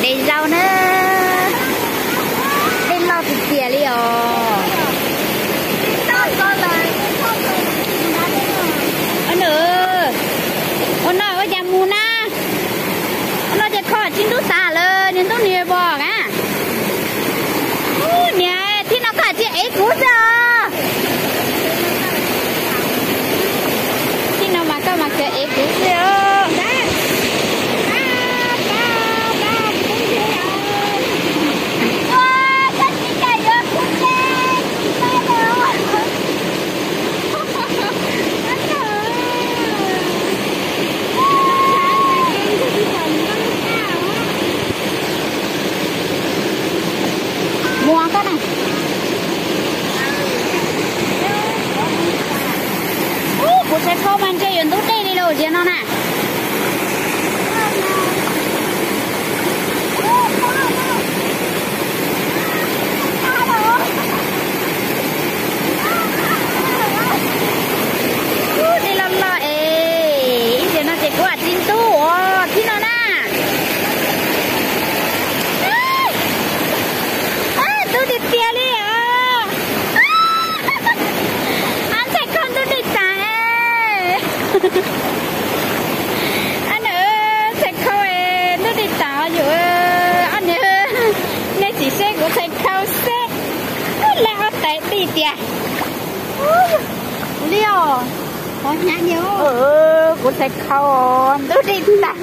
Dej zaub na, dej loj tiag tiag li os. Ua no ua cas mus na, ua no ces kho tsis ntub tas lawm, niag ntub nws pom na. Niag thib no koj tsis ev kuv xwb os. Thib no mas koj mas khiav ev kuv xwb os. Muag koj na. Ub, kuv txhais khau mas ntshe yuav ntub dej li lauj, ziag no na. Ub, dej loj loj es, ib ntsis no ces kuv tsis ntub os, thib no na. Ntub tiag tiag li os. Ab, txhais khau ntub dej tas. Ab, txhais khau ntub dej tas yus. Ob niag, nej tsis seb kuv txhais khau seb, lawv ob tais dij tias. Li os, qhov hnyav niag. Kuv txhais khau ntub dej tas.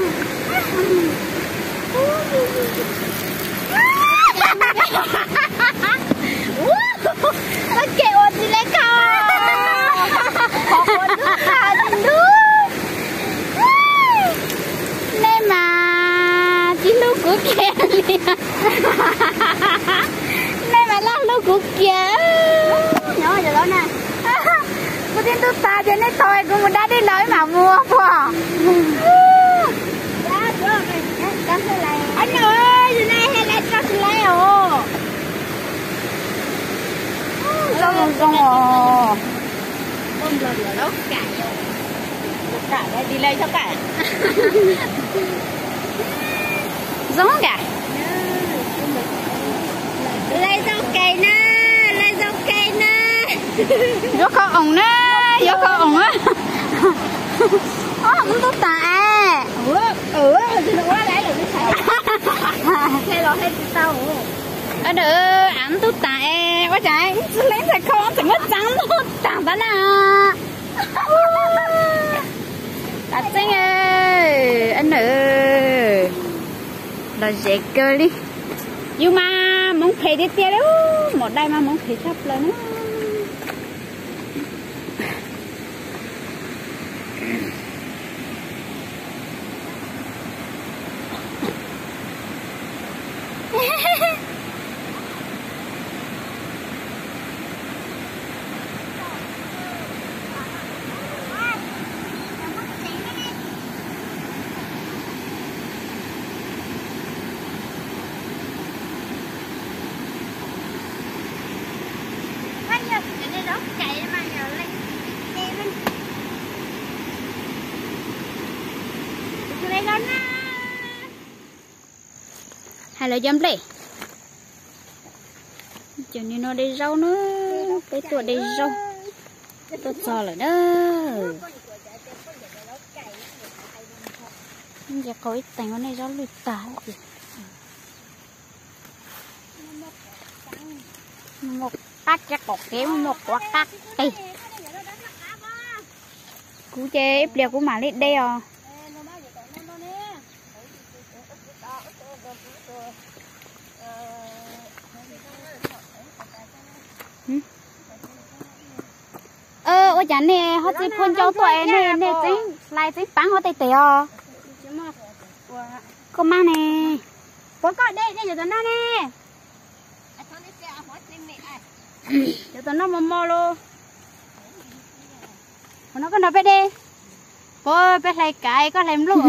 Ua ke ua tsis le khau, qhov ua ntub tas tsis ntub. Nej mas tsis hlub kuv kiag li. Nej mas laj hlub kuv kiag. Kuv twb ntub tas ces nej thov kuv mus da dej los wb mam mus puas. Zoo zoo os. Zoo nkaus. Lawv zoo kawg na, lawv zoo kawg na. Yuav khau oom na, yuav khau oom na. Ob, ntub tas es. Av ntub tas es, ua cas txhais khau tseem muab txav ntub tas ntawd na. Tam tseeb, los zem kawg li. Yus mas hmoov phem tiag tiag li, maum dai mas hmoov phem tshaj plaws na. Hais lawv cov nplej. Cov niag no de zaub na, peb tuaj de zaub, tuaj txog lawm na. Ces qau ib teev ua nej zaub lwj tag ces muaj qab tsev qaum kev, muaj quav qab qis. Kuv ces ib pliag kuv mam li de os. Ua cas nej ho txiv phua ncau tuaj es nej txeeb hlais txeeb paab hov tej tes os? Koj maj ne. Puas koj de, de cov tom no ne. Cov tom no mos mos los. Qhov no koj nrog peb de. Puas peb hlais kav koj hlais npluj?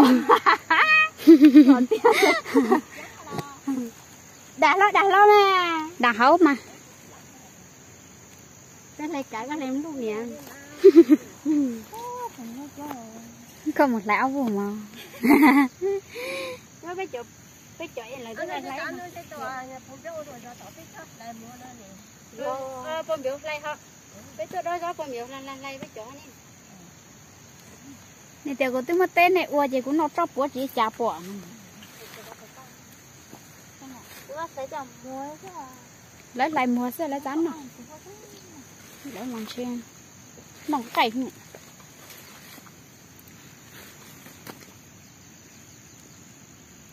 Dam hlo dam hlo mas. Dam hauv mas. Peb hlais kav koj hlais npluj niam. Koj mus hlais ob vuag mos. Peb cov Peb cov es lawv twb hlais hlais. Pos npiav hlais ho. Peb tuaj dob zaub pos npiav hlais hlais hlais peb cov ne. Nws tias kuv twb muab teb nej ua ces kuv noj tsob puav tsis cas pom. Lawv hlais muag xwb lawv txav noj. Lawv mas ntshe noj nqaij.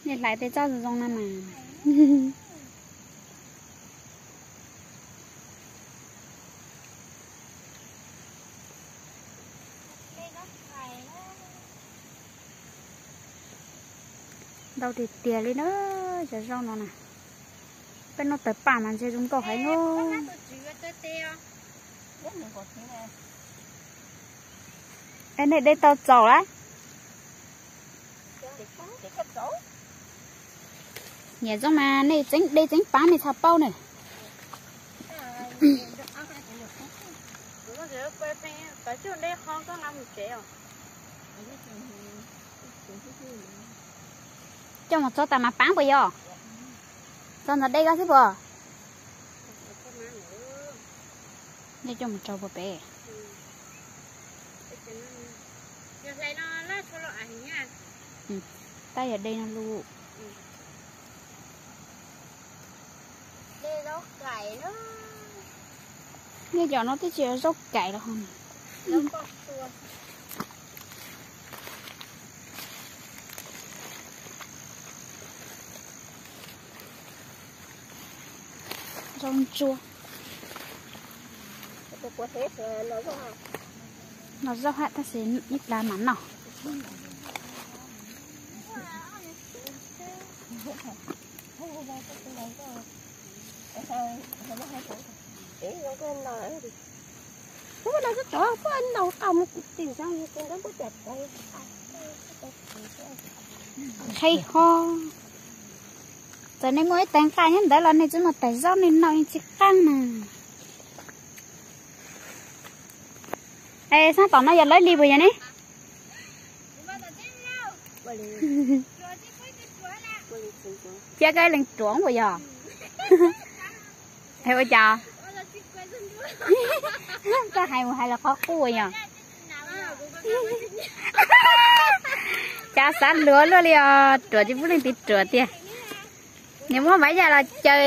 Nej hlais tej tsob zoo zoo no mas. Ntau tiag tiag li na, cov zaub no na. Peb noj tawg paj mas ntshe zoo nkauj heev lub. Es nej de tau txaus lawm? Nyiam zoo mas nej txeeb de txeeb pav nej txhaj paub na. Coj mus txog tas mas pav puas yog? Txog ntawd de koj xwb puas? Nej coj mus tsau puas pem? Tab yog de no lus. Nej cov no twb tsis yog zaub kaim los ho. Zaub ntsuab. No zaub hab tab sis ib plag mam noj. Qhib ho. Txawm nej muaj ib teev qaj nyob ntawd los nej tsis muaj tais zaub nej noj yeej tsis qab na. Es xab tom no yog lawv li puas yog ne? Thiab koj leej ruam puas yog? Es ua cas? Koj hais mus hais los qhov qub puas yog? Cas xav luag luaj li os, ruam tsis pub leej twg ruam tiag. Nws muab Maiv Yaj los caw,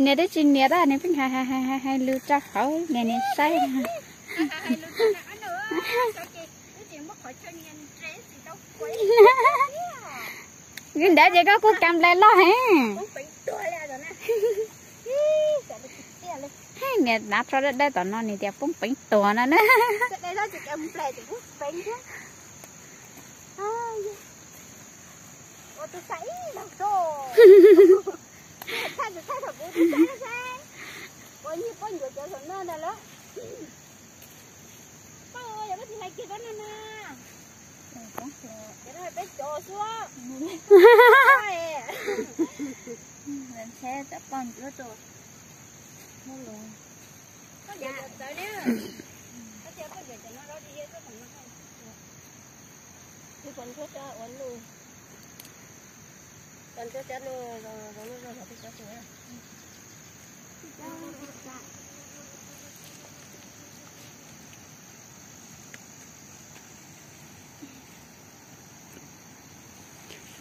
nws twb tsis nias tab nws pheej hais hais hais lus rau hauv nias nias saib. Li ntawd ces koj kuj kas nplais loj heev. Nias nav tsho dawb dawb tom no nws tias poob peev tuag no na.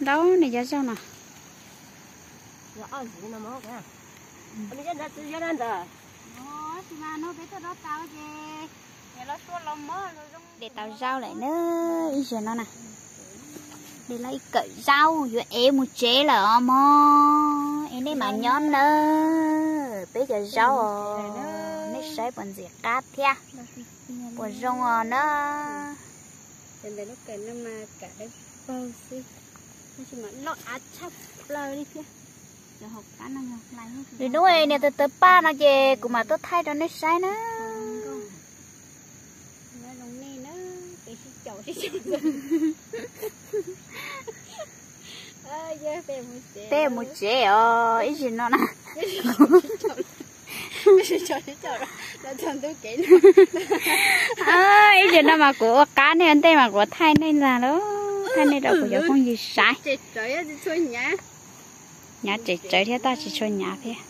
Ntau ne cov zaub no. De tau zaub lawm na, ib zaug no na. De lawm ib kawm zaub yuav ev mus tsev lawm os mog. Es nej mas nyob nawb, peb cov zaub os, nej saib puas ntxim qab thiab, puas zoo os na. Lwm hnub nias tawg tawg paj no ces kuv mam tuaj thaij rau nej saib na. Peb mus tsev os, ib zaug no na. Ib zaug no mas kuv ua qab nej ua ntej mas kuv thaij nej ntag lauj, thaij nej rau kuv cov phooj ywg saib. Nyav tsem tsawv thiab tab tsis tshua nyav thiab.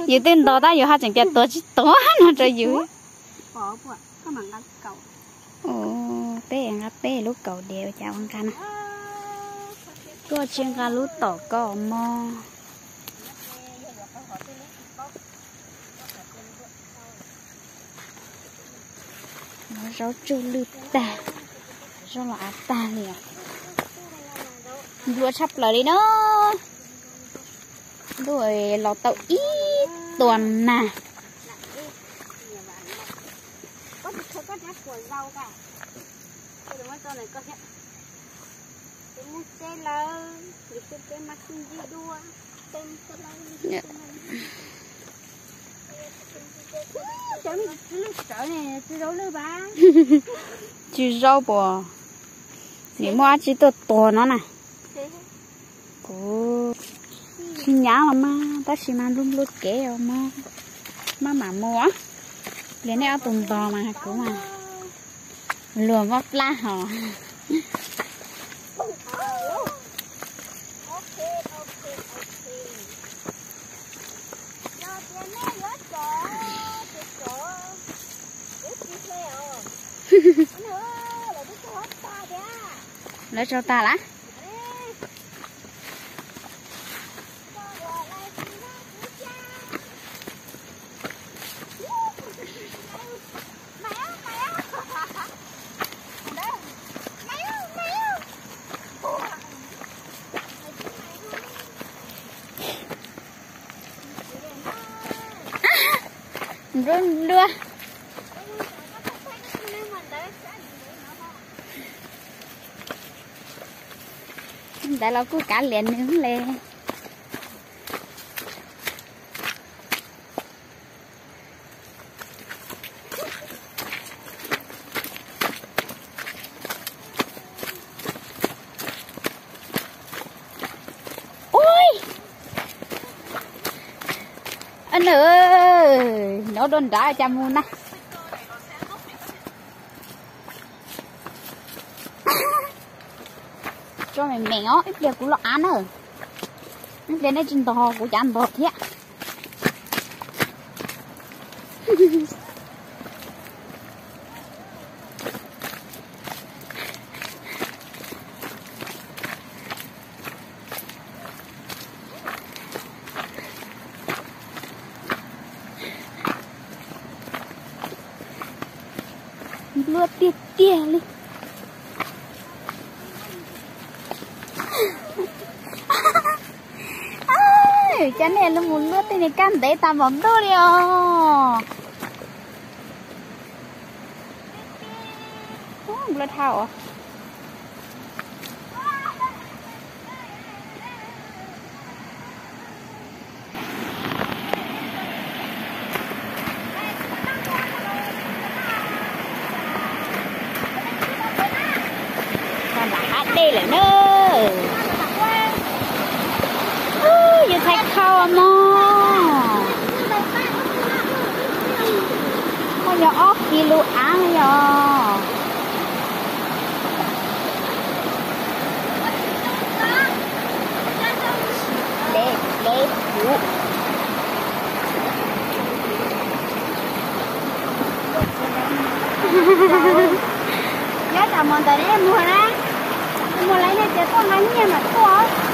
Yus twb ntog tab yus haj tseem tias tuag tsis tuag no rau yus. Peb nqa peb lub kaus diav ua cas ua nqa na. Tuaj tsis nqa lub tom koj mog. Zaub tsuj lwj tag, zaub los av tag li os. Nplua tshaj plaws li na. Ntuj, los tau ib tuas nag. Tsis zaub puas? Nim muaj dab tsi tuaj tuag no na. Kuv tsis nyav los mas tab sis mas nplua nplua kev os, maj mam mus. Pliag nej ob tug ntog mas kuv mas luag mob plab hos. Lawv tsaug tag lawm. Nplua nplua. Ntawd los kuj kav liam nws le. Ui, nws nyob dua nrad cas mus na. Tso me me os, ib pliag kuv los av na. Ib pliag nej tsis ntog kuv cav ntog thiab. Nplua tiag tiag li. Cov nej mus luaj tej niag kab ntev tas npaum ntuj li os. Nplua dhau os. Nram hav dej lawm na. Yus txhais khau mog. Muaj yog ob kis lus av yog. Deb deb kuv. Nyob tsam mus ntawm nej muag na, muag lawv nej tias tuaj nqa nyiaj mas tuaj.